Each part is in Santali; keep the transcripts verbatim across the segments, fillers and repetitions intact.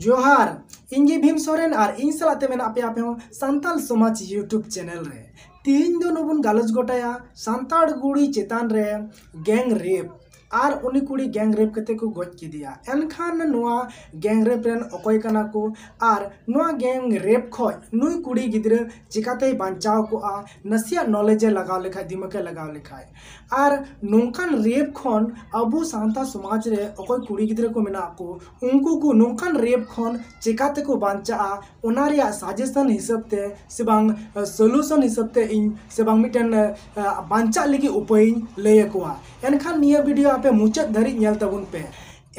ᱡᱚᱦᱟᱨ, ᱤᱧ ᱜᱮ ᱵᱷᱤᱢ ᱥᱚᱨᱮᱱ ᱟᱨ ᱤᱧ ᱥᱟᱞᱟᱜ ᱛᱮ ᱢᱮᱱᱟᱜ ᱯᱮᱭᱟ ᱟᱯᱮ ᱦᱚᱸ ᱥᱟᱱᱛᱟᱞ ᱥᱚᱢᱟᱡᱽ YouTube ᱪᱮᱱᱮᱞ ᱨᱮ᱾ ᱛᱤᱦᱤᱧ ᱫᱚ ᱱᱚᱵᱚᱱ ᱜᱟᱞᱚᱪ ᱜᱚᱴᱟᱭᱟ ᱥᱟᱱᱛᱟᱲ ᱠᱩᱲᱤ ᱪᱮᱛᱟᱱ ᱨᱮ ᱜᱮᱝ ᱨᱮᱯ ᱟᱨ ᱩᱱᱤ ᱠᱩᱲᱤ ᱜᱮᱝ ᱨᱮᱯ ᱠᱟᱛᱮ ᱠᱚ ᱜᱚᱡ ᱠᱮᱫᱮᱭᱟ᱾ ᱮᱱᱠᱷᱟᱱ ᱱᱚᱣᱟ ᱜᱮᱝ ᱨᱮᱯ ᱨᱮᱱ ᱚᱠᱚᱭ ᱠᱟᱱᱟ ᱠᱚ ᱟᱨ ᱱᱚᱣᱟ ᱜᱮᱝ ᱨᱮᱯ ᱠᱷᱚᱡ ᱱᱩᱭ ᱠᱩᱲᱤ ᱜᱤᱫᱽᱨᱟᱹ ᱪᱤᱠᱟᱛᱮᱭ ᱵᱟᱧᱪᱟᱣ ᱠᱚᱜᱼᱟ, ᱱᱟᱥᱮᱭᱟᱜ ᱱᱚᱞᱮᱡᱽ ᱮ ᱞᱟᱜᱟᱣ ᱞᱮᱠᱷᱟᱡ, ᱫᱤᱢᱟᱜᱽ ᱮ ᱞᱟᱜᱟᱣ ᱞᱮᱠᱷᱟᱡ᱾ ᱟᱨ ᱱᱚᱝᱠᱟᱱ ᱨᱮᱯ ᱠᱷᱚᱱ ᱟᱵᱚ ᱥᱟᱶᱛᱟ ᱥᱚᱢᱟᱡᱽ ᱨᱮ ᱚᱠᱚᱭ ᱠᱩᱲᱤ ᱜᱤᱫᱽᱨᱟᱹ ᱠᱚ ᱢᱮᱱᱟᱜ ᱠᱚ, ᱩᱱᱠᱩ ᱠᱚ ᱱᱚᱝᱠᱟᱱ ᱨᱮᱯ ᱠᱷᱚᱱ ᱪᱮᱠᱟ ᱛᱮᱠᱚ ᱵᱟᱧᱪᱟᱜᱼᱟ, ᱚᱱᱟ ᱨᱮᱭᱟᱜ ᱥᱟᱡᱮᱥᱚᱱ ᱦᱤᱥᱟᱹᱵ ᱛᱮ ᱥᱮ ᱵᱟᱝ ᱥᱚᱞᱩᱥᱚᱱ ᱦᱤᱥᱟᱹᱵ ᱛᱮ ᱤᱧ ᱥᱮ ᱵᱟᱝ ᱢᱤᱫᱴᱮᱱ ᱵᱟᱧᱪᱟᱜ ᱞᱟᱹᱜᱤᱫ ᱩᱯᱟᱹᱭᱤᱧ ᱞᱟᱹᱭ ᱟᱠᱚᱣᱟ᱾ ᱮᱱᱠᱷᱟᱱ ᱱᱤᱭᱟᱹ ᱵᱷᱤᱰᱤᱭᱳ ᱟᱯᱮ ᱢᱩᱪᱟᱹᱫ ᱫᱷᱟᱹᱨᱤᱡ ᱧᱮᱞ ᱛᱟᱵᱚᱱ ᱯᱮ᱾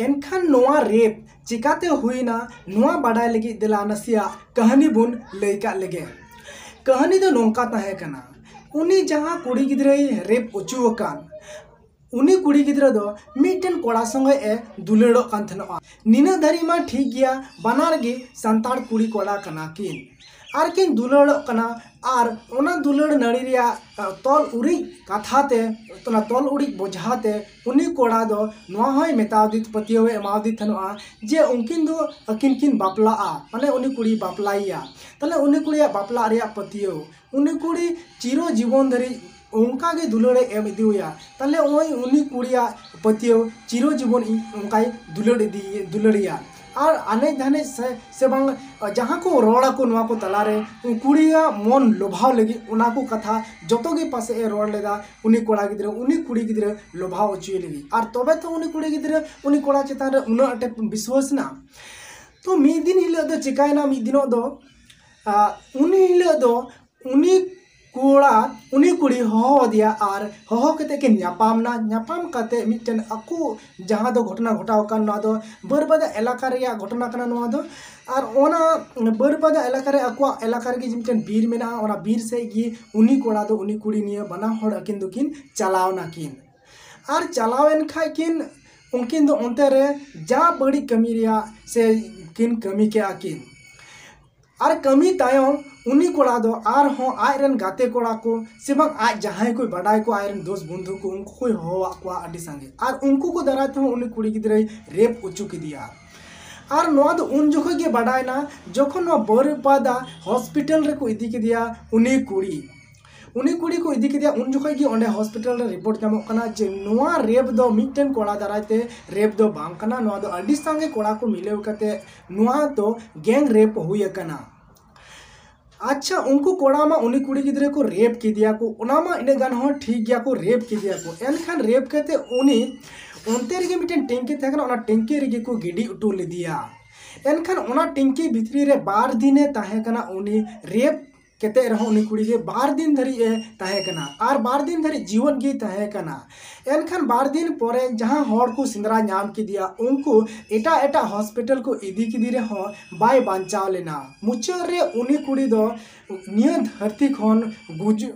ᱮᱱᱠᱷᱟᱱ ᱱᱚᱣᱟ ᱨᱮᱯ ᱪᱤᱠᱟᱛᱮ ᱦᱩᱭᱱᱟ, ᱱᱚᱣᱟ ᱵᱟᱰᱟᱭ ᱞᱟᱹᱜᱤᱫ ᱫᱮᱞᱟ ᱱᱟᱥᱮᱭᱟᱜ ᱠᱟᱹᱦᱱᱤ ᱵᱚᱱ ᱞᱟᱹᱭ ᱠᱟᱜ ᱞᱮᱜᱮ᱾ ᱠᱟᱹᱦᱱᱤ ᱫᱚ ᱱᱚᱝᱠᱟ ᱛᱟᱦᱮᱸ ᱠᱟᱱᱟ, ᱩᱱᱤ ᱡᱟᱦᱟᱸ ᱠᱩᱲᱤ ᱜᱤᱫᱽᱨᱟᱹᱭ ᱨᱮᱯ ᱚᱪᱚ ᱟᱠᱟᱱ, ᱩᱱᱤ ᱠᱩᱲᱤ ᱜᱤᱫᱽᱨᱟᱹ ᱫᱚ ᱢᱤᱫᱴᱮᱱ ᱠᱚᱲᱟ ᱥᱚᱸᱜᱮ ᱮ ᱫᱩᱞᱟᱹᱲᱚᱜ ᱠᱟᱱ ᱛᱟᱦᱮᱱᱚᱜᱼᱟ᱾ ᱱᱤᱱᱟᱹᱜ ᱫᱷᱟᱹᱨᱤᱡ ᱢᱟ ᱴᱷᱤᱠ ᱜᱮᱭᱟ, ᱵᱟᱱᱟᱨ ᱜᱮ ᱥᱟᱱᱛᱟᱲ ᱠᱩᱲᱤ ᱠᱚᱲᱟ ᱠᱟᱱᱟ ᱠᱤᱱ ᱟᱨ ᱠᱤᱱ ᱫᱩᱞᱟᱹᱲᱚᱜ ᱠᱟᱱᱟ᱾ ᱟᱨ ᱚᱱᱟ ᱫᱩᱞᱟᱹᱲ ᱱᱟᱹᱲᱤ ᱨᱮᱭᱟᱜ ᱛᱚᱞ ᱩᱨᱤᱡ ᱠᱟᱛᱷᱟ ᱛᱮ, ᱚᱱᱟ ᱛᱚᱞ ᱩᱨᱤᱡ ᱵᱚᱡᱷᱟ ᱛᱮ ᱩᱱᱤ ᱠᱚᱲᱟ ᱫᱚ ᱱᱚᱣᱟ ᱦᱚᱸᱭ ᱢᱮᱛᱟᱣᱫᱮ, ᱯᱟᱹᱛᱭᱟᱹᱣ ᱮ ᱮᱢᱟᱣᱫᱮ ᱛᱟᱦᱮᱱᱚᱜᱼᱟ ᱡᱮ ᱩᱱᱠᱤᱱ ᱫᱚ ᱟᱹᱠᱤᱱ ᱠᱤᱱ ᱵᱟᱯᱞᱟᱜᱼᱟ, ᱢᱟᱱᱮ ᱩᱱᱤ ᱠᱩᱲᱤᱭ ᱵᱟᱯᱞᱟᱭᱮᱭᱟ᱾ ᱛᱟᱦᱞᱮ ᱩᱱᱤ ᱠᱩᱲᱤᱭᱟᱜ ᱵᱟᱯᱞᱟᱜ ᱨᱮᱭᱟᱜ ᱯᱟᱹᱛᱭᱟᱹᱣ, ᱩᱱᱤ ᱠᱩᱲᱤ ᱪᱤᱨᱚ ᱡᱤᱵᱚᱱ ᱫᱷᱟᱹᱨᱤᱡ ᱚᱱᱠᱟ ᱜᱮ ᱫᱩᱞᱟᱹᱲ ᱮ ᱮᱢ ᱤᱫᱤᱣᱟᱭᱟ᱾ ᱛᱟᱦᱞᱮ ᱱᱚᱜᱼᱚᱭ ᱩᱱᱤ ᱠᱩᱲᱤᱭᱟᱜ ᱯᱟᱹᱛᱭᱟᱹᱣ ᱪᱤᱨᱚ ᱡᱤᱵᱚᱱ ᱤᱧ ᱚᱱᱠᱟᱭ ᱫᱩᱞᱟᱹᱲ ᱤᱫᱤ, ᱫᱩᱞᱟᱹᱲᱮᱭᱟ᱾ ᱟᱨ ᱟᱱᱮᱡ ᱫᱷᱟᱱᱮᱡ ᱥᱮ, ᱥᱮ ᱵᱟᱝ ᱡᱟᱦᱟᱸ ᱠᱚ ᱨᱚᱲ ᱟᱠᱚ ᱱᱚᱣᱟ ᱠᱚ ᱛᱟᱞᱟᱨᱮ ᱠᱩᱲᱤᱭᱟᱜ ᱢᱚᱱ ᱞᱚᱵᱷᱟᱣ ᱞᱟᱹᱜᱤᱫ ᱚᱱᱟ ᱠᱚ ᱠᱟᱛᱷᱟ ᱡᱚᱛᱚ ᱜᱮ ᱯᱟᱥᱮᱡ ᱮ ᱨᱚᱲ ᱞᱮᱫᱟ ᱩᱱᱤ ᱠᱚᱲᱟ ᱜᱤᱫᱽᱨᱟᱹ, ᱩᱱᱤ ᱠᱩᱲᱤ ᱜᱤᱫᱽᱨᱟᱹ ᱞᱚᱵᱷᱟᱣ ᱚᱪᱚᱭᱮ ᱞᱟᱹᱜᱤᱫ᱾ ᱟᱨ ᱛᱚᱵᱮ ᱛᱚ ᱩᱱᱤ ᱠᱩᱲᱤ ᱜᱤᱫᱽᱨᱟᱹ ᱩᱱᱤ ᱠᱚᱲᱟ ᱪᱮᱛᱟᱱ ᱨᱮ ᱩᱱᱟᱹᱜ ᱟᱸᱴᱮ ᱵᱤᱥᱣᱟᱹᱥ ᱮᱱᱟ᱾ ᱛᱚ ᱢᱤᱫ ᱫᱤᱱ ᱦᱤᱞᱳᱜ ᱫᱚ ᱪᱤᱠᱟᱭᱮᱱᱟ, ᱢᱤᱫ ᱫᱤᱱᱚᱜ ᱫᱚ ᱟᱨ ᱩᱱᱤ ᱦᱤᱞᱳᱜ ᱫᱚ ᱩᱱᱤ ᱠᱚᱲᱟ, ᱩᱱᱤ ᱠᱩᱲᱤ ᱦᱚᱦᱚ ᱟᱫᱮᱭᱟ ᱟᱨ ᱦᱚᱦᱚ ᱠᱟᱛᱮ ᱠᱤᱱ ᱧᱟᱯᱟᱢ ᱱᱟ᱾ ᱧᱟᱯᱟᱢ ᱠᱟᱛᱮ ᱢᱤᱫᱴᱮᱱ ᱟᱠᱚ ᱡᱟᱦᱟᱸ ᱫᱚ ᱜᱷᱚᱴᱚᱱᱟ ᱜᱷᱚᱴᱟᱣ ᱟᱠᱟᱱ, ᱱᱚᱣᱟ ᱫᱚ ᱵᱟᱹᱨᱵᱟᱫᱟ ᱮᱞᱟᱠᱟ ᱨᱮᱭᱟᱜ ᱜᱷᱚᱴᱚᱱᱟ ᱠᱟᱱᱟ ᱱᱚᱣᱟ ᱫᱚ᱾ ᱟᱨ ᱚᱱᱟ ᱵᱟᱹᱨᱵᱟᱫᱟ ᱮᱞᱟᱠᱟ ᱨᱮ, ᱟᱠᱚᱣᱟᱜ ᱮᱞᱟᱠᱟ ᱨᱮᱜᱮ ᱢᱤᱫᱴᱮᱱ ᱵᱤᱨ ᱢᱮᱱᱟᱜᱼᱟ, ᱚᱱᱟ ᱵᱤᱨ ᱥᱮᱫ ᱜᱮ ᱩᱱᱤ ᱠᱚᱲᱟ ᱫᱚ ᱩᱱᱤ ᱠᱩᱲᱤ ᱱᱤᱭᱟᱹ ᱵᱟᱱᱟ ᱦᱚᱲ ᱟᱹᱠᱤᱱ ᱫᱚᱠᱤᱱ ᱪᱟᱞᱟᱣ ᱱᱟᱠᱤᱱ᱾ ᱟᱨ ᱪᱟᱞᱟᱣᱮᱱ ᱠᱷᱟᱡ ᱠᱤᱱ, ᱩᱱᱠᱤᱱ ᱫᱚ ᱚᱱᱛᱮ ᱨᱮ ᱡᱟ ᱵᱟᱹᱲᱤᱡ ᱠᱟᱹᱢᱤ ᱨᱮᱭᱟᱜ ᱥᱮ ᱠᱤᱱ ᱠᱟᱹᱢᱤ ᱠᱮᱜᱼᱟ ᱠᱤᱱ᱾ ᱟᱨ ᱠᱟᱹᱢᱤ ᱛᱟᱭᱚᱢ ᱩᱱᱤ ᱠᱚᱲᱟ ᱫᱚ ᱟᱨᱦᱚᱸ ᱟᱡ ᱨᱮᱱ ᱜᱟᱛᱮ ᱠᱚᱲᱟ ᱠᱚ ᱥᱮ ᱵᱟᱝ ᱟᱡ ᱡᱟᱦᱟᱸᱭ ᱠᱚᱭ ᱵᱟᱰᱟᱭ ᱠᱚᱣᱟ, ᱟᱡ ᱨᱮᱱ ᱫᱳᱥ ᱵᱚᱱᱫᱷᱩ ᱠᱚ, ᱩᱱᱠᱩ ᱠᱚᱭ ᱦᱚᱦᱚᱣᱟᱫ ᱠᱚᱣᱟ ᱟᱹᱰᱤ ᱥᱟᱸᱜᱮ᱾ ᱟᱨ ᱩᱱᱠᱩ ᱠᱚ ᱫᱟᱨᱟᱭ ᱛᱮᱦᱚᱸ ᱩᱱᱤ ᱠᱩᱲᱤ ᱜᱤᱫᱽᱨᱟᱹᱭ ᱨᱮᱯ ᱚᱪᱚ ᱠᱮᱫᱮᱭᱟ᱾ ᱟᱨ ᱱᱚᱣᱟ ᱫᱚ ᱩᱱ ᱡᱚᱠᱷᱚᱱ ᱜᱮ ᱵᱟᱰᱟᱭᱱᱟ, ᱡᱚᱠᱷᱚᱱ ᱱᱚᱣᱟ ᱵᱟᱹᱨᱩᱯᱟᱫᱟ ᱦᱚᱥᱯᱤᱴᱟᱞ ᱨᱮᱠᱚ ᱤᱫᱤ ᱠᱮᱫᱮᱭᱟ ᱩᱱᱤ ᱠᱩᱲᱤ᱾ ᱩᱱᱤ ᱠᱩᱲᱤ ᱠᱚ ᱤᱫᱤ ᱠᱮᱫᱮᱭᱟ, ᱩᱱ ᱡᱚᱠᱷᱚᱱ ᱜᱮ ᱚᱸᱰᱮ ᱦᱚᱥᱯᱤᱴᱟᱞ ᱨᱮ ᱨᱤᱯᱳᱨᱴ ᱧᱟᱢᱚᱜ ᱠᱟᱱᱟ ᱡᱮ ᱱᱚᱣᱟ ᱨᱮᱯ ᱫᱚ ᱢᱤᱫᱴᱮᱱ ᱠᱚᱲᱟ ᱫᱟᱨᱟᱭ ᱛᱮ ᱨᱮᱯ ᱫᱚ ᱵᱟᱝ ᱠᱟᱱᱟ, ᱱᱚᱣᱟ ᱫᱚ ᱟᱹᱰᱤ ᱥᱟᱸᱜᱮ ᱠᱚᱲᱟ ᱠᱚ ᱢᱤᱞᱟᱹᱣ ᱠᱟᱛᱮ ᱱᱚᱣᱟ ᱫᱚ ᱜᱮᱝ ᱨᱮᱯ ᱦᱩᱭ ᱟᱠᱟᱱᱟ᱾ ᱟᱪᱪᱷᱟ, ᱩᱱᱠᱩ ᱠᱚᱲᱟ ᱢᱟ ᱩᱱᱤ ᱠᱩᱲᱤ ᱜᱤᱫᱽᱨᱟᱹ ᱠᱚ ᱨᱮᱯ ᱠᱮᱫᱮᱭᱟ ᱠᱚ, ᱚᱱᱟ ᱢᱟ ᱤᱱᱟᱹ ᱜᱟᱱ ᱦᱚᱸ ᱴᱷᱤᱠ ᱜᱮᱭᱟ, ᱠᱚ ᱨᱮᱯ ᱠᱮᱫᱮᱭᱟ ᱠᱚ, ᱮᱱᱠᱷᱟᱱ ᱨᱮᱯ ᱠᱟᱛᱮ ᱩᱱᱤ ᱚᱱᱛᱮ ᱨᱮᱜᱮ ᱢᱤᱫᱴᱮᱱ ᱴᱮᱝᱠᱤ ᱛᱟᱦᱮᱸ ᱠᱟᱱᱟ, ᱚᱱᱟ ᱴᱮᱝᱠᱤ ᱨᱮᱜᱮ ᱠᱚ ᱜᱤᱰᱤ ᱦᱚᱴᱚ ᱞᱮᱫᱮᱭᱟ᱾ ᱮᱱᱠᱷᱟᱱ ᱚᱱᱟ ᱴᱮᱝᱠᱤ ᱵᱷᱤᱛᱨᱤ ᱨᱮ ᱵᱟᱨ ᱫᱤᱱᱮ ᱛᱟᱦᱮᱸ ᱠᱟᱱᱟ, ᱩᱱᱤ ᱨᱮᱯ ᱠᱟᱛᱮ ᱨᱮᱦᱚᱸ ᱩᱱᱤ ᱠᱩᱲᱤ ᱜᱮ ᱵᱟᱨ ᱫᱤᱱ ᱫᱷᱟᱹᱨᱤᱡ ᱮ ᱛᱟᱦᱮᱸ ᱠᱟᱱᱟ ᱟᱨ ᱵᱟᱨ ᱫᱤᱱ ᱫᱷᱟᱹᱨᱤᱡ ᱡᱤᱣᱮᱫ ᱜᱮᱭ ᱛᱟᱦᱮᱸ ᱠᱟᱱᱟ᱾ ᱮᱱᱠᱷᱟᱱ ᱵᱟᱨ ᱫᱤᱱ ᱯᱚᱨᱮ ᱡᱟᱦᱟᱸ ᱦᱚᱲ ᱠᱚ ᱥᱮᱸᱫᱽᱨᱟ ᱧᱟᱢ ᱠᱮᱫᱮᱭᱟ, ᱩᱱᱠᱩ ᱮᱴᱟᱜ ᱮᱴᱟᱜ ᱦᱚᱥᱯᱤᱴᱟᱞ ᱠᱚ ᱤᱫᱤ ᱠᱮᱫᱮ ᱨᱮᱦᱚᱸ ᱵᱟᱭ ᱵᱟᱧᱪᱟᱣ ᱞᱮᱱᱟ᱾ ᱢᱩᱪᱟᱹᱫ ᱨᱮ ᱩᱱᱤ ᱠᱩᱲᱤ ᱫᱚ ᱱᱤᱭᱟᱹ ᱫᱷᱟᱹᱨᱛᱤ ᱠᱷᱚᱱ ᱜᱩᱡᱩᱜ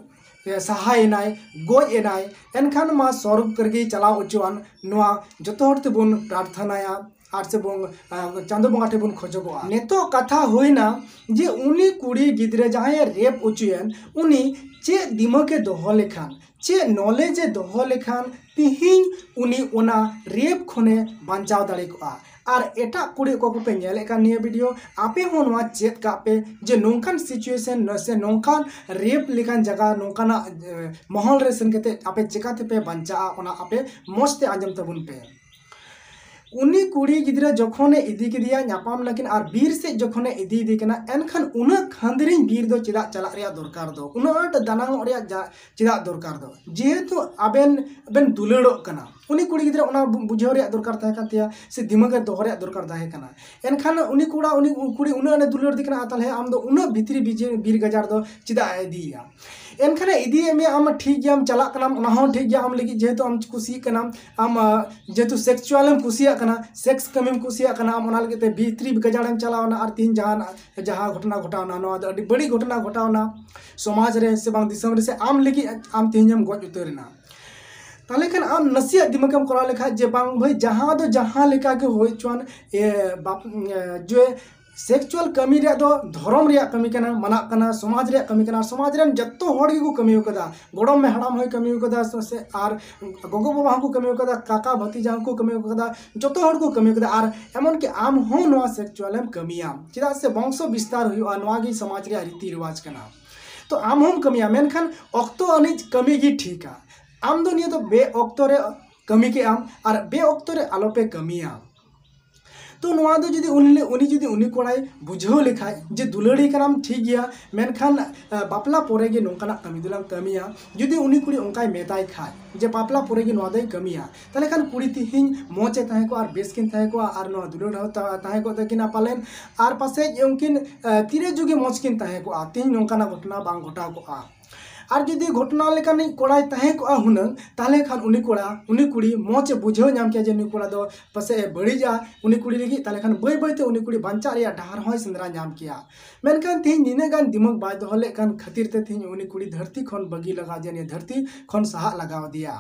ᱥᱟᱦᱟᱭᱮᱱᱟᱭ, ᱜᱚᱡ ᱮᱱᱟᱭ᱾ ᱮᱱᱠᱷᱟᱱ ᱢᱟ ᱥᱚᱨᱜ ᱨᱮᱜᱮ ᱪᱟᱞᱟᱣ ᱦᱚᱪᱚᱣᱟᱱ, ᱱᱚᱣᱟ ᱡᱚᱛᱚ ᱦᱚᱲ ᱛᱮᱵᱚᱱ ᱯᱨᱟᱨᱛᱷᱚᱱᱟᱭᱟ ᱟᱨ ᱥᱮᱵᱚᱱ, ᱟᱸ, ᱪᱟᱸᱫᱚ ᱵᱚᱸᱜᱟ ᱴᱷᱮᱱ ᱵᱚᱱ ᱠᱷᱚᱡᱚᱜᱚᱜᱼᱟ᱾ ᱱᱤᱛᱚᱜ ᱠᱟᱛᱷᱟ ᱦᱩᱭᱱᱟ ᱡᱮ ᱩᱱᱤ ᱠᱩᱲᱤ ᱜᱤᱫᱽᱨᱟᱹ ᱡᱟᱦᱟᱸᱭᱮ ᱨᱮᱯ ᱦᱚᱪᱚᱭᱮᱱ, ᱩᱱᱤ ᱪᱮᱫ ᱫᱤᱢᱟᱹᱜ ᱮ ᱫᱚᱦᱚ ᱞᱮᱠᱷᱟᱱ, ᱪᱮᱫ ᱱᱚᱞᱮᱡᱽ ᱮ ᱫᱚᱦᱚ ᱞᱮᱠᱷᱟᱱ ᱛᱤᱦᱤᱧ ᱩᱱᱤ ᱚᱱᱟ ᱨᱮᱯ ᱠᱷᱚᱱᱮ ᱵᱟᱧᱪᱟᱣ ᱫᱟᱲᱮ ᱠᱚᱜᱼᱟ? ᱟᱨ ᱮᱴᱟᱜ ᱠᱩᱲᱤ ᱚᱠᱚᱭ ᱠᱚᱯᱮ ᱧᱮᱞᱮᱫ ᱠᱟᱱ ᱱᱤᱭᱟᱹ ᱵᱷᱤᱰᱤᱭᱳ, ᱟᱯᱮ ᱦᱚᱸ ᱱᱚᱣᱟ ᱪᱮᱫ ᱠᱟᱜ ᱯᱮ ᱡᱮ ᱱᱚᱝᱠᱟᱱ ᱥᱤᱪᱩᱭᱮᱥᱚᱱ ᱥᱮ ᱱᱚᱝᱠᱟᱱ ᱨᱮᱯ ᱞᱮᱠᱟᱱ ᱡᱟᱭᱜᱟ, ᱱᱚᱝᱠᱟᱱᱟᱜ, ᱮ, ᱢᱚᱦᱚᱞ ᱨᱮ ᱥᱮᱱ ᱠᱟᱛᱮ ᱟᱯᱮ ᱪᱮᱠᱟ ᱛᱮᱯᱮ ᱵᱟᱧᱪᱟᱜᱼᱟ, ᱚᱱᱟ ᱟᱯᱮ ᱢᱚᱡᱽ ᱛᱮ ᱟᱸᱡᱚᱢ ᱛᱟᱵᱚᱱ ᱯᱮ᱾ ᱩᱱᱤ ᱠᱩᱲᱤ ᱜᱤᱫᱽᱨᱟᱹ ᱡᱚᱠᱷᱚᱱᱮ ᱤᱫᱤ ᱠᱮᱫᱮᱭᱟ ᱧᱟᱯᱟᱢ ᱞᱟᱹᱜᱤᱫ ᱟᱨ ᱵᱤᱨ ᱥᱮᱫ ᱡᱚᱠᱷᱚᱱᱮ ᱤᱫᱤᱭᱮᱫᱮ ᱠᱟᱱᱟ, ᱮᱱᱠᱷᱟᱱ ᱩᱱᱟᱹᱜ ᱠᱷᱟᱸᱫᱽᱨᱤᱧ ᱵᱤᱨ ᱫᱚ ᱪᱮᱫᱟᱜ ᱪᱟᱞᱟᱜ ᱨᱮᱭᱟᱜ ᱫᱚᱨᱠᱟᱨ ᱫᱚ, ᱩᱱᱟᱹᱜ ᱟᱸᱴ ᱫᱟᱱᱟᱝᱚᱜ ᱨᱮᱭᱟᱜ ᱡᱟ-, ᱪᱮᱫᱟᱜ ᱫᱚᱨᱠᱟᱨ ᱫᱚ? ᱡᱮᱦᱮᱛᱩ ᱟᱵᱮᱱ ᱵᱮᱱ ᱫᱩᱞᱟᱹᱲᱚᱜ ᱠᱟᱱᱟ, ᱩᱱᱤ ᱠᱩᱲᱤ ᱜᱤᱫᱽᱨᱟᱹ ᱚᱱᱟ ᱵᱩ-, ᱵᱩᱡᱷᱟᱹᱣ ᱨᱮᱭᱟᱜ ᱫᱚᱨᱠᱟᱨ ᱛᱟᱦᱮᱸ ᱠᱟᱱ ᱛᱟᱭᱟ ᱥᱮ ᱫᱤᱢᱟᱹᱜ ᱨᱮ ᱫᱚᱦᱚ ᱨᱮᱭᱟᱜ ᱫᱚᱨᱠᱟᱨ ᱛᱟᱦᱮᱸ ᱠᱟᱱᱟ᱾ ᱮᱱᱠᱷᱟᱱ ᱩᱱᱤ ᱠᱚᱲᱟ, ᱩᱱᱤ ᱠᱩᱲᱤ ᱩᱱᱟᱹᱜ ᱟᱸᱴᱮ ᱫᱩᱞᱟᱹᱲ ᱫᱮ ᱠᱟᱱᱟ, ᱟᱨ ᱛᱟᱦᱞᱮ ᱟᱢ ᱫᱚ ᱩᱱᱟᱹᱜ ᱵᱷᱤᱛᱨᱤ ᱵᱤᱡᱮ-, ᱵᱤᱨ ᱜᱟᱡᱟᱲ ᱫᱚ ᱪᱮᱫᱟᱜ ᱮ ᱤᱫᱤᱭᱮᱭᱟ? ᱮᱱᱠᱷᱟᱱᱮ ᱤᱫᱤᱭᱮᱫ ᱢᱮᱭᱟ, ᱟᱢ ᱴᱷᱤᱠ ᱜᱮᱭᱟᱢ ᱪᱟᱞᱟᱜ ᱠᱟᱱᱟᱢ, ᱚᱱᱟ ᱦᱚᱸ ᱴᱷᱤᱠ ᱜᱮᱭᱟ, ᱟᱢ ᱞᱟᱹᱜᱤᱫ ᱡᱮᱦᱮᱛᱩ ᱟᱢ ᱠᱩᱥᱤᱜ ᱠᱟᱱᱟᱢ, ᱟᱢ, ᱟ, ᱡᱮᱦᱮᱛᱩ ᱥᱮᱠᱥᱩᱣᱟᱞ ᱮᱢ ᱠᱩᱥᱤᱭᱟᱜ ᱠᱟᱱᱟ, ᱥᱮᱠᱥ ᱠᱟᱹᱢᱤᱢ ᱠᱩᱥᱤᱭᱟᱜ ᱠᱟᱱᱟ, ᱟᱢ ᱚᱱᱟ ᱞᱟᱹᱜᱤᱫ ᱛᱮ ᱵᱷᱤᱛᱨᱤ ᱜᱟᱡᱟᱲᱮᱢ ᱪᱟᱞᱟᱣᱱᱟ ᱟᱨ ᱛᱤᱦᱤᱧ ᱡᱟᱦᱟᱱᱟᱜ, ᱡᱟᱦᱟᱸ ᱜᱷᱚᱴᱚᱱᱟ ᱜᱷᱚᱴᱟᱣᱱᱟ, ᱱᱚᱣᱟ ᱫᱚ ᱟᱹᱰᱤ ᱵᱟᱹᱲᱤᱡ ᱜᱷᱚᱴᱚᱱᱟ ᱜᱷᱚᱴᱟᱣᱱᱟ ᱥᱚᱢᱟᱡᱽ ᱨᱮ ᱥᱮ ᱵᱟᱝ ᱫᱤᱥᱚᱢ ᱨᱮ, ᱥᱮ ᱟᱢ ᱞᱟᱹᱜᱤᱫ ᱟᱢ ᱛᱤᱦᱤᱧᱮᱢ ᱜᱚᱡ ᱩᱛᱟᱹᱨᱮᱱᱟ᱾ ᱛᱟᱦᱞᱮ ᱠᱷᱟᱱ ᱟᱢ ᱱᱟᱥᱮᱭᱟᱜ ᱫᱤᱢᱟᱜᱽ ᱮᱢ ᱠᱚᱨᱟᱣ ᱞᱮᱠᱷᱟᱡ ᱡᱮ ᱵᱟᱝ ᱵᱷᱟᱹᱭ, ᱡᱟᱦᱟᱸ ᱫᱚ ᱡᱟᱦᱟᱸ ᱞᱮᱠᱟ ᱜᱮ ᱦᱩᱭ ᱦᱚᱪᱚᱣᱟᱱ, ᱮ, ᱵᱟᱯ-, ᱮ, ᱡᱮ ᱥᱮᱠᱪᱩᱣᱟᱞ ᱠᱟᱹᱢᱤ ᱨᱮᱭᱟᱜ ᱫᱚ ᱫᱷᱚᱨᱚᱢ ᱨᱮᱭᱟᱜ ᱠᱟᱹᱢᱤ ᱠᱟᱱᱟ, ᱢᱟᱱᱟᱜ ᱠᱟᱱᱟ, ᱥᱚᱢᱟᱡᱽ ᱨᱮᱭᱟᱜ ᱠᱟᱹᱢᱤ ᱠᱟᱱᱟ, ᱥᱚᱢᱟᱡᱽ ᱨᱮᱱ ᱡᱚᱛᱚ ᱦᱚᱲ ᱜᱮᱠᱚ ᱠᱟᱹᱢᱤ ᱟᱠᱟᱫᱟ᱾ ᱜᱚᱲᱚᱢ ᱦᱟᱲᱟᱢ ᱦᱚᱸᱭ ᱠᱟᱹᱢᱤ ᱟᱠᱟᱫᱟ, ᱥᱮ ᱟᱨ ᱜᱚᱜᱚ ᱵᱟᱵᱟ ᱦᱚᱸᱠᱚ ᱠᱟᱹᱢᱤ ᱟᱠᱟᱫᱟ, ᱠᱟᱠᱟ ᱵᱷᱟᱛᱤᱡᱟ ᱦᱚᱸᱠᱚ ᱠᱟᱹᱢᱤ ᱟᱠᱟᱫᱟ, ᱡᱚᱛᱚ ᱦᱚᱲ ᱠᱚ ᱠᱟᱹᱢᱤ ᱟᱠᱟᱫᱟ᱾ ᱟᱨ ᱮᱢᱚᱱ ᱠᱤ ᱟᱢ ᱦᱚᱸ ᱱᱚᱣᱟ ᱥᱮᱠᱪᱩᱣᱟᱞ ᱮᱢ ᱠᱟᱹᱢᱤᱭᱟ, ᱪᱮᱫᱟᱜ ᱥᱮ ᱵᱚᱝᱥᱚ ᱵᱤᱥᱛᱟᱨ ᱦᱩᱭᱩᱜᱼᱟ, ᱱᱚᱣᱟ ᱜᱮ ᱥᱚᱢᱟᱡᱽ ᱨᱮᱭᱟᱜ ᱨᱤᱛᱤ ᱨᱮᱣᱟᱡᱽ ᱠᱟᱱᱟ᱾ ᱛᱚ ᱟᱢ ᱦᱚᱸᱢ ᱠᱟᱹᱢᱤᱭᱟ, ᱢᱮᱱᱠᱷᱟᱱ ᱚᱠᱛᱚ ᱟᱹᱱᱤᱡ ᱠᱟᱹᱢᱤ ᱜᱮ ᱴᱷᱤᱠᱟ᱾ ᱟᱢ ᱫᱚ ᱱᱤᱭᱟᱹ ᱫᱚ ᱵᱮ ᱚᱠᱛᱚ ᱨᱮ ᱠᱟᱹᱢᱤ ᱠᱮᱫ ᱟᱢ ᱟᱨ ᱵᱮ ᱚᱠᱛᱚ ᱨᱮ ᱟᱞᱚᱯᱮ ᱠᱟᱹᱢᱤᱭᱟ᱾ ᱛᱚ ᱱᱚᱣᱟ ᱫᱚ ᱡᱩᱫᱤ ᱩᱱᱤ ᱩᱱᱤ ᱡᱩᱫᱤ ᱩᱱᱤ ᱠᱚᱲᱟᱭ ᱵᱩᱡᱷᱟᱹᱣ ᱞᱮᱠᱷᱟᱡ ᱡᱮ ᱫᱩᱞᱟᱹᱲᱤ ᱠᱟᱱᱟᱢ ᱴᱷᱤᱠ ᱜᱮᱭᱟ, ᱢᱮᱱᱠᱷᱟᱱ ᱵᱟᱯᱞᱟ ᱯᱚᱨᱮ ᱜᱮ ᱱᱚᱝᱠᱟᱱᱟᱜ ᱠᱟᱹᱢᱤ ᱫᱚᱞᱟᱝ ᱠᱟᱹᱢᱤᱭᱟ, ᱡᱩᱫᱤ ᱩᱱᱤ ᱠᱩᱲᱤ ᱚᱱᱠᱟᱭ ᱢᱮᱛᱟᱭ ᱠᱷᱟᱡ ᱡᱮ ᱵᱟᱯᱞᱟ ᱯᱚᱨᱮ ᱜᱮ ᱱᱚᱣᱟ ᱫᱚᱭ ᱠᱟᱹᱢᱤᱭᱟ, ᱛᱟᱦᱚᱞᱮ ᱠᱷᱟᱱ ᱠᱩᱲᱤ ᱛᱤᱦᱤᱧ ᱢᱚᱡᱽ ᱮ ᱛᱟᱦᱮᱸ ᱠᱚᱜᱼᱟ ᱟᱨ ᱵᱮᱥ ᱠᱤᱱ ᱛᱟᱦᱮᱸ ᱠᱚᱜᱼᱟ ᱟᱨ ᱱᱚᱣᱟ ᱫᱩᱞᱟᱹᱲ ᱦᱚᱸ ᱛᱟᱦᱮᱸ ᱠᱚᱜ ᱛᱟᱹᱠᱤᱱᱟ ᱯᱟᱞᱮᱱ, ᱟᱨ ᱯᱟᱥᱮᱡ ᱩᱱᱠᱤᱱ ᱛᱤᱨᱮ ᱡᱩᱜᱮ ᱢᱚᱡᱽ ᱠᱤᱱ ᱛᱟᱦᱮᱸ ᱠᱚᱜᱼᱟ, ᱛᱤᱦᱤᱧ ᱱᱚᱝᱠᱟᱱᱟᱜ ᱜᱷᱚᱴᱚᱱᱟ ᱵᱟᱝ ᱜᱷᱚᱴᱟᱣ ᱠᱚᱜᱼᱟ᱾ ᱟᱨ ᱡᱩᱫᱤ ᱜᱷᱚᱴᱚᱱᱟ ᱞᱮᱠᱟᱱᱤᱡ ᱠᱚᱲᱟᱭ ᱛᱟᱦᱮᱸ ᱠᱚᱜᱼᱟ ᱦᱩᱱᱟᱹᱝ, ᱛᱟᱦᱚᱞᱮ ᱠᱷᱟᱱ ᱩᱱᱤ ᱠᱚᱲᱟ, ᱩᱱᱤ ᱠᱩᱲᱤ ᱢᱚᱡᱽ ᱮ ᱵᱩᱡᱷᱟᱹᱣ ᱧᱟᱢ ᱠᱮᱭᱟ ᱡᱮ ᱱᱩᱭ ᱠᱚᱲᱟ ᱫᱚ ᱯᱟᱥᱮᱡ ᱮ ᱵᱟᱹᱲᱤᱡᱼᱟ ᱩᱱᱤ ᱠᱩᱲᱤ ᱞᱟᱹᱜᱤᱫ, ᱛᱟᱦᱚᱞᱮ ᱠᱷᱟᱱ ᱵᱟᱹᱭ ᱵᱟᱹᱭᱛᱮ ᱩᱱᱤ ᱠᱩᱲᱤ ᱵᱟᱧᱪᱟᱜ ᱨᱮᱭᱟᱜ ᱰᱟᱦᱟᱨ ᱦᱚᱸᱭ ᱥᱮᱸᱫᱽᱨᱟ ᱧᱟᱢ ᱠᱮᱭᱟ᱾ ᱢᱮᱱᱠᱷᱟᱱ ᱛᱮᱦᱮᱧ ᱱᱤᱱᱟᱹᱜ ᱜᱟᱱ ᱫᱤᱢᱟᱹᱜ ᱵᱟᱭ ᱫᱚᱦᱚ ᱞᱮᱫ ᱠᱟᱱ ᱠᱷᱟᱹᱛᱤᱨ ᱛᱮ ᱛᱮᱦᱮᱧ ᱩᱱᱤ ᱠᱩᱲᱤ ᱫᱷᱟᱹᱨᱛᱤ ᱠᱷᱚᱱ ᱵᱟᱹᱜᱤ ᱞᱟᱜᱟᱣ ᱫᱮᱭᱟ, ᱱᱤᱭᱟᱹ ᱫᱷᱟᱹᱨᱛᱤ ᱠᱷᱚᱱ ᱥᱟᱦᱟᱜ ᱞᱟᱜᱟᱣ ᱫᱮᱭᱟ᱾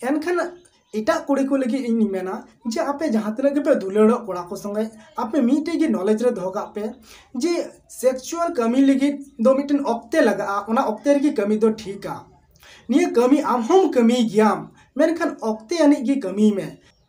ᱮᱱᱠᱷᱟᱱ ᱮᱴᱟᱜ ᱠᱩᱲᱤ ᱠᱚ ᱞᱟᱹᱜᱤᱫ ᱤᱧ ᱢᱮᱱᱟ ᱡᱮ ᱟᱯᱮ ᱡᱟᱦᱟᱸ ᱛᱤᱱᱟᱹᱜ ᱜᱮᱯᱮ ᱫᱩᱞᱟᱹᱲᱚᱜ ᱠᱚᱲᱟ ᱠᱚ ᱥᱚᱸᱜᱮ, ᱟᱯᱮ ᱢᱤᱫᱴᱮᱡ ᱜᱮ ᱱᱚᱞᱮᱡᱽ ᱨᱮ ᱫᱚᱦᱚ ᱠᱟᱜ ᱯᱮ ᱡᱮ ᱥᱮᱠᱥᱩᱣᱟᱞ ᱠᱟᱹᱢᱤ ᱞᱟᱹᱜᱤᱫ ᱫᱚ ᱢᱤᱫᱴᱮᱱ ᱚᱠᱛᱮ ᱞᱟᱜᱟᱜᱼᱟ, ᱚᱱᱟ ᱚᱠᱛᱮ ᱨᱮᱜᱮ ᱠᱟᱹᱢᱤ ᱫᱚ ᱴᱷᱤᱠᱟ᱾ ᱱᱤᱭᱟᱹ ᱠᱟᱹᱢᱤ ᱟᱢ ᱦᱚᱸᱢ ᱠᱟᱹᱢᱤ ᱜᱮᱭᱟᱢ, ᱢᱮᱱᱠᱷᱟᱱ ᱚᱠᱛᱮ ᱟᱹᱱᱤᱡ ᱜᱮ ᱠᱟᱹᱢᱤᱭ ᱢᱮ᱾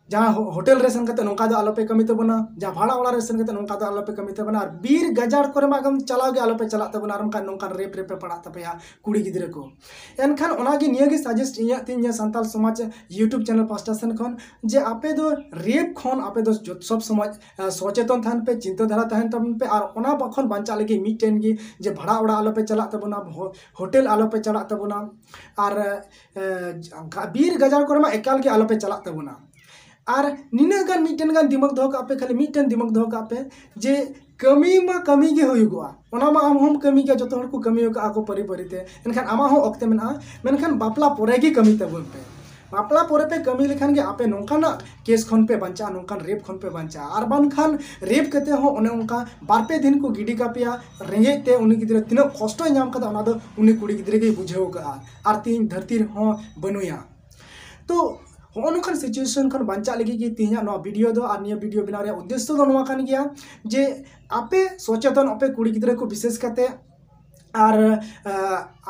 ᱡᱟᱦᱟᱸ ᱦᱳ-, ᱦᱳᱴᱮᱞ ᱨᱮ ᱥᱮᱱ ᱠᱟᱛᱮ ᱱᱚᱝᱠᱟ ᱫᱚ ᱟᱞᱚᱯᱮ ᱠᱟᱹᱢᱤ ᱛᱟᱵᱚᱱᱟ, ᱡᱟᱦᱟᱸ ᱵᱷᱟᱲᱟ ᱚᱲᱟᱜ ᱨᱮ ᱥᱮᱱ ᱠᱟᱛᱮ ᱱᱚᱝᱠᱟ ᱫᱚ ᱟᱞᱚᱯᱮ ᱠᱟᱹᱢᱤ ᱛᱟᱵᱚᱱᱟ, ᱟᱨ ᱵᱤᱨ ᱜᱟᱡᱟᱲ ᱠᱚᱨᱮ ᱢᱟ ᱮᱠᱫᱚᱢ ᱪᱟᱞᱟᱣ ᱜᱮ ᱟᱞᱚᱯᱮ ᱪᱟᱞᱟᱜ ᱛᱟᱵᱚᱱᱟ, ᱟᱨ ᱵᱟᱝᱠᱷᱟᱱ ᱱᱚᱝᱠᱟᱱ ᱨᱮᱯ ᱨᱮᱯᱮ ᱯᱟᱲᱟᱜ ᱛᱟᱯᱮᱭᱟ ᱠᱩᱲᱤ ᱜᱤᱫᱽᱨᱟᱹ ᱠᱚ᱾ ᱮᱱᱠᱷᱟᱱ ᱚᱱᱟᱜᱮ ᱱᱤᱭᱟᱹᱜᱮ ᱥᱟᱡᱮᱥᱴ ᱤᱧᱟᱹᱜ ᱛᱤᱧ ᱱᱤᱭᱟᱹ ᱥᱟᱱᱛᱟᱞ ᱥᱚᱢᱟᱡᱽ YouTube channel ᱯᱟᱥᱴᱟ ᱥᱮᱱ ᱠᱷᱚᱱ ᱡᱮ ᱟᱯᱮ ᱫᱚ ᱨᱮᱯ ᱠᱷᱚᱱ ᱟᱯᱮ ᱫᱚ ᱡᱚᱛ-, ᱥᱚᱵ ᱥᱚᱢᱚᱭ, ᱟ, ᱥᱚᱪᱮᱛᱚᱱ ᱛᱟᱦᱮᱱ ᱯᱮ, ᱪᱤᱱᱛᱟᱹ ᱫᱷᱟᱨᱟ ᱛᱟᱦᱮᱱ ᱛᱟᱵᱚᱱ ᱯᱮ, ᱟᱨ ᱚᱱᱟ ᱠᱷᱚᱱ ᱵᱟᱧᱪᱟᱜ ᱞᱟᱹᱜᱤᱫ ᱢᱤᱫᱴᱮᱱ ᱜᱮ ᱡᱮ ᱵᱷᱟᱲᱟ ᱚᱲᱟᱜ ᱟᱞᱚᱯᱮ ᱪᱟᱞᱟᱜ ᱛᱟᱵᱚᱱᱟ, ᱦᱳ-, ᱦᱳᱴᱮᱞ ᱟᱞᱚᱯᱮ ᱪᱟᱞᱟᱜ ᱛᱟᱵᱚᱱᱟ, ᱟᱨ, ᱮ, ᱜᱟ-, ᱵᱤᱨ ᱜᱟᱡᱟᱲ ᱠᱚᱨᱮ ᱢᱟ ᱮᱠᱟᱞ ᱜᱮ ᱟᱞᱚᱯᱮ ᱪᱟᱞᱟᱜ ᱛᱟᱵᱚᱱᱟ᱾ ᱟᱨ ᱱᱤᱱᱟᱹᱜ ᱜᱟᱱ ᱢᱤᱫᱴᱮᱱ ᱜᱟᱱ ᱫᱤᱢᱟᱜᱽ ᱫᱚᱦᱚ ᱠᱟᱜ ᱯᱮ, ᱠᱷᱟᱹᱞᱤ ᱢᱤᱫᱴᱮᱱ ᱫᱤᱢᱟᱜᱽ ᱫᱚᱦᱚ ᱠᱟᱜ ᱯᱮ ᱡᱮ ᱠᱟᱹᱢᱤ ᱢᱟ ᱠᱟᱹᱢᱤ ᱜᱮ ᱦᱩᱭᱩᱜᱚᱜᱼᱟ, ᱚᱱᱟ ᱢᱟ ᱟᱢ ᱦᱚᱸᱢ ᱠᱟᱹᱢᱤ ᱜᱮᱭᱟ, ᱡᱚᱛᱚ ᱦᱚᱲ ᱠᱚ ᱠᱟᱹᱢᱤ ᱟᱠᱟᱫᱼᱟ ᱠᱚ ᱯᱟᱹᱨᱤ ᱯᱟᱹᱨᱤ ᱛᱮ, ᱮᱱᱠᱷᱟᱱ ᱟᱢᱟᱜ ᱦᱚᱸ ᱚᱠᱛᱮ ᱢᱮᱱᱟᱜᱼᱟ, ᱢᱮᱱᱠᱷᱟᱱ ᱵᱟᱯᱞᱟ ᱯᱚᱨᱮ ᱜᱮ ᱠᱟᱹᱢᱤ ᱛᱟᱵᱚᱱ ᱯᱮ᱾ ᱵᱟᱯᱞᱟ ᱯᱚᱨᱮ ᱯᱮ ᱠᱟᱹᱢᱤ ᱞᱮᱠᱷᱟᱱ ᱜᱮ ᱟᱯᱮ ᱱᱚᱝᱠᱟᱱᱟᱜ ᱠᱮᱥ ᱠᱷᱚᱱ ᱯᱮ ᱵᱟᱧᱪᱟᱜᱼᱟ, ᱱᱚᱝᱠᱟᱱ ᱨᱮᱯ ᱠᱷᱚᱱ ᱯᱮ ᱵᱟᱧᱪᱟᱜᱼᱟ᱾ ᱟᱨ ᱵᱟᱝᱠᱷᱟᱱ ᱨᱮᱯ ᱠᱟᱛᱮ ᱦᱚᱸ ᱚᱱᱮ ᱚᱱᱠᱟ ᱵᱟᱨ ᱯᱮ ᱫᱤᱱ ᱠᱚ ᱜᱤᱰᱤ ᱠᱟᱯᱮᱭᱟ, ᱨᱮᱸᱜᱮᱡ ᱛᱮ ᱩᱱᱤ ᱜᱤᱫᱽᱨᱟᱹ ᱛᱤᱱᱟᱹᱜ ᱠᱚᱥᱴᱚᱭ ᱧᱟᱢ ᱠᱟᱫᱟ ᱚᱱᱟ ᱫᱚ ᱩᱱᱤ ᱠᱩᱲᱤ ᱜᱤᱫᱽᱨᱟᱹ ᱜᱮᱭ ᱵᱩᱡᱷᱟᱹᱣ ᱠᱟᱜᱼᱟ, ᱟᱨ ᱛᱮᱦᱮᱧ ᱫᱷᱟᱹᱨᱛᱤ ᱨᱮᱦᱚᱸ ᱵᱟᱹᱱᱩᱭᱟ᱾ ᱛᱚ ᱦᱚᱸᱜᱼᱚ ᱱᱚᱝᱠᱟᱱ situation ᱠᱷᱚᱱ ᱵᱟᱧᱪᱟᱜ ᱞᱟᱹᱜᱤᱫ ᱜᱮ ᱛᱮᱦᱮᱧᱟᱜ ᱱᱚᱣᱟ video ᱫᱚ᱾ ᱟᱨ ᱱᱤᱭᱟᱹ video ᱵᱮᱱᱟᱣ ᱨᱮᱭᱟᱜ ᱩᱫᱽᱫᱮᱥᱥᱚ ᱫᱚ ᱱᱚᱣᱟ ᱠᱟᱱ ᱜᱮᱭᱟ ᱡᱮ ᱟᱯᱮ ᱥᱚᱪᱮᱛᱚᱱ ᱟᱯᱮ ᱠᱩᱲᱤ ᱜᱤᱫᱽᱨᱟᱹ ᱠᱚ ᱵᱤᱥᱮᱥ ᱠᱟᱛᱮ, ᱟᱨ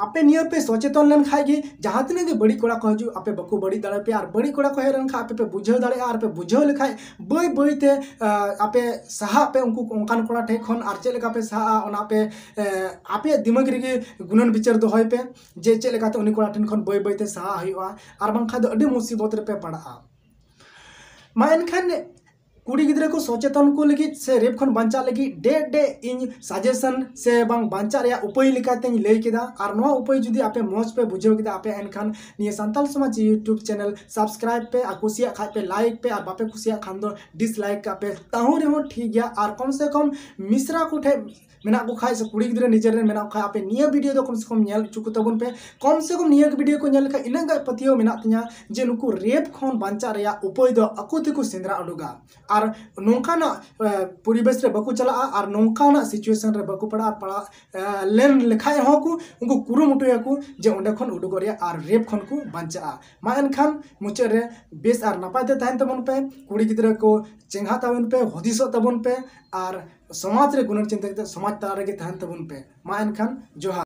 ᱟᱯᱮ ᱱᱤᱭᱟᱹ ᱯᱮ ᱥᱚᱪᱮᱛᱚᱱ ᱞᱮᱱᱠᱷᱟᱡ ᱜᱮ ᱡᱟᱦᱟᱸ ᱛᱤᱱᱟᱹᱜ ᱜᱮ ᱵᱟᱹᱲᱤᱡ ᱠᱚᱲᱟ ᱠᱚ ᱦᱤᱡᱩᱜ, ᱟᱯᱮ ᱵᱟᱠᱚ ᱵᱟᱹᱲᱤᱡ ᱫᱟᱲᱮᱭᱟᱯᱮᱭᱟ᱾ ᱟᱨ ᱵᱟᱹᱲᱤᱡ ᱠᱚᱲᱟ ᱠᱚ ᱦᱮᱡ ᱞᱮᱱᱠᱷᱟᱡ ᱟᱯᱮ ᱯᱮ ᱵᱩᱡᱷᱟᱹᱣ ᱫᱟᱲᱮᱭᱟᱜᱼᱟ᱾ ᱟᱨ ᱯᱮ ᱵᱩᱡᱷᱟᱹᱣ ᱞᱮᱠᱷᱟᱡ ᱵᱟᱹᱭ ᱵᱟᱹᱭ ᱛᱮ ᱟᱯᱮ ᱥᱟᱦᱟᱜ ᱯᱮ ᱩᱱᱠᱩ ᱚᱱᱠᱟᱱ ᱠᱚᱲᱟ ᱴᱷᱮᱡ ᱠᱷᱚᱱ᱾ ᱟᱨ ᱪᱮᱫ ᱞᱮᱠᱟ ᱯᱮ ᱥᱟᱦᱟᱜᱼᱟ ᱚᱱᱟ ᱯᱮ ᱟᱯᱮᱭᱟᱜ ᱫᱤᱢᱟᱜᱽ ᱨᱮᱜᱮ ᱜᱩᱱᱟᱹᱱ ᱵᱤᱪᱟᱹᱨ ᱫᱚᱦᱚᱭ ᱯᱮ ᱡᱮ ᱪᱮᱫ ᱞᱮᱠᱟᱛᱮ ᱩᱱᱤ ᱠᱚᱲᱟ ᱴᱷᱮᱱ ᱠᱷᱚᱱ ᱵᱟᱹᱭ ᱵᱟᱹᱭ ᱛᱮ ᱥᱟᱦᱟᱜ ᱦᱩᱭᱩᱜᱼᱟ, ᱟᱨ ᱵᱟᱝᱠᱷᱟᱱ ᱫᱚ ᱟᱹᱰᱤ ᱢᱩᱥᱤᱵᱚᱛ ᱨᱮᱯᱮ ᱯᱟᱲᱟᱜᱼᱟ᱾ ᱢᱟ ᱮᱱᱠᱷᱟᱱ ᱠᱩᱲᱤ ᱜᱤᱫᱽᱨᱟᱹ ᱠᱚ ᱥᱚᱪᱮᱛᱚᱱ ᱠᱚ ᱞᱟᱹᱜᱤᱫ ᱥᱮ rape ᱠᱷᱚᱱ ᱵᱟᱧᱪᱟᱜ ᱞᱟᱹᱜᱤᱫ ᱰᱮ ᱰᱮ ᱤᱧ suggestion ᱥᱮ ᱵᱟᱝ ᱵᱟᱧᱪᱟᱜ ᱨᱮᱭᱟᱜ ᱩᱯᱟᱹᱭ ᱞᱮᱠᱟᱛᱮᱧ ᱞᱟᱹᱭ ᱠᱮᱫᱟ᱾ ᱟᱨ ᱱᱚᱣᱟ ᱩᱯᱟᱹᱭ ᱡᱩᱫᱤ ᱟᱯᱮ ᱢᱚᱡᱽ ᱯᱮ ᱵᱩᱡᱷᱟᱹᱣ ᱠᱮᱫᱟ ᱟᱯᱮ, ᱮᱱᱠᱷᱟᱱ ᱱᱤᱭᱟᱹ ᱥᱟᱱᱛᱟᱞ ᱥᱚᱢᱟᱡᱽ YouTube channel subscribe ᱯᱮ, ᱟᱨ ᱠᱩᱥᱤᱭᱟᱜ ᱠᱷᱟᱡ ᱯᱮ like ᱯᱮ, ᱟᱨ ᱵᱟᱯᱮ ᱠᱩᱥᱤᱭᱟᱜ ᱠᱷᱟᱱ ᱫᱚ dislike ᱠᱟᱜ ᱯᱮ, ᱛᱟᱹᱦᱩ ᱨᱮᱦᱚᱸ ᱴᱷᱤᱠ ᱜᱮᱭᱟ᱾ ᱟᱨ ᱠᱚᱢ ᱥᱮ ᱠᱚᱢ ᱢᱤᱥᱨᱟ ᱠᱚ ᱴᱷᱮᱡ ᱢᱮᱱᱟᱜ ᱠᱚ ᱠᱷᱟᱡ ᱥᱮ ᱠᱩᱲᱤ ᱜᱤᱫᱽᱨᱟᱹ ᱱᱤᱡᱮᱨ ᱨᱮᱱ ᱢᱮᱱᱟᱜ ᱠᱚ ᱠᱷᱟᱡ ᱟᱯᱮ ᱱᱤᱭᱟᱹ video ᱫᱚ ᱠᱚᱢ ᱥᱮ ᱠᱚᱢ ᱧᱮᱞ ᱦᱚᱪᱚ ᱠᱚ ᱛᱟᱵᱚᱱ ᱯᱮ᱾ ᱠᱚᱢ ᱥᱮ ᱠᱚᱢ ᱱᱤᱭᱟᱹ video ᱠᱚ ᱧᱮᱞ ᱞᱮᱠᱷᱟᱡ ᱤᱱᱟᱹᱜ ᱜᱟᱱ ᱯᱟᱹᱛᱭᱟᱹᱣ ᱢᱮᱱᱟᱜ ᱛᱤᱧᱟ ᱡᱮ ᱱᱩᱠᱩ rape ᱠᱷᱚᱱ ᱵᱟᱧᱪᱟᱜ ᱨᱮᱭᱟᱜ ᱩᱯᱟᱹᱭ ᱫᱚ ᱟᱠᱚ ᱛᱮᱠᱚ ᱥᱮᱸᱫᱽᱨᱟ ᱩᱰᱩᱠᱟ᱾ ᱟᱨ ᱱᱚᱝᱠᱟᱱᱟᱜ ᱯᱚᱨᱤᱵᱮᱥ ᱨᱮ ᱵᱟᱠᱚ ᱪᱟᱞᱟᱜᱼᱟ, ᱟᱨ ᱱᱚᱝᱠᱟᱱᱟᱜ situation ᱨᱮ ᱵᱟᱠᱚ ᱯᱟᱲᱟᱜᱼᱟ᱾ ᱯᱟᱲᱟᱜ ᱞᱮᱱ ᱞᱮᱠᱷᱟᱡ ᱦᱚᱸ ᱠᱚ ᱩᱱᱠᱩ ᱠᱩᱨᱩᱢᱩᱴᱩᱭᱟᱠᱚ ᱡᱮ ᱚᱸᱰᱮ ᱠᱷᱚᱱ ᱩᱰᱩᱠᱚᱜ ᱨᱮᱭᱟᱜ ᱟᱨ rape ᱠᱷᱚᱱ ᱠᱚ ᱵᱟᱧᱪᱟᱜᱼᱟ᱾ ᱢᱟ ᱮᱱᱠᱷᱟᱱ ᱢᱩᱪᱟᱹᱫ ᱨᱮ ᱵᱮᱥ ᱟᱨ ᱱᱟᱯᱟᱭ ᱛᱮ ᱛᱟᱦᱮᱱ ᱛᱟᱵᱚᱱ ᱯᱮ, ᱠᱩᱲᱤ ᱜᱤᱫᱽᱨᱟᱹ ᱠᱚ ᱪᱮᱸᱜᱷᱟᱜ ᱛᱟᱵᱚᱱ ᱯᱮ, ᱦᱩᱫᱤᱥᱚᱜ ᱛᱟᱵᱚᱱ ᱯᱮ, ᱟᱨ ᱥᱚᱢᱟᱡᱽ ᱨᱮ ᱜᱩᱱᱟᱹᱱ ᱪᱤᱱᱛᱟᱹ ᱠᱟᱛᱮ ᱥᱚᱢᱟᱡᱽ ᱛᱟᱞᱟ ᱨᱮᱜᱮ ᱛᱟᱦᱮᱱ ᱛᱟᱵᱚᱱ ᱯᱮ᱾ ᱢᱟ ᱮᱱᱠᱷᱟᱱ ᱡᱚᱦᱟᱨ᱾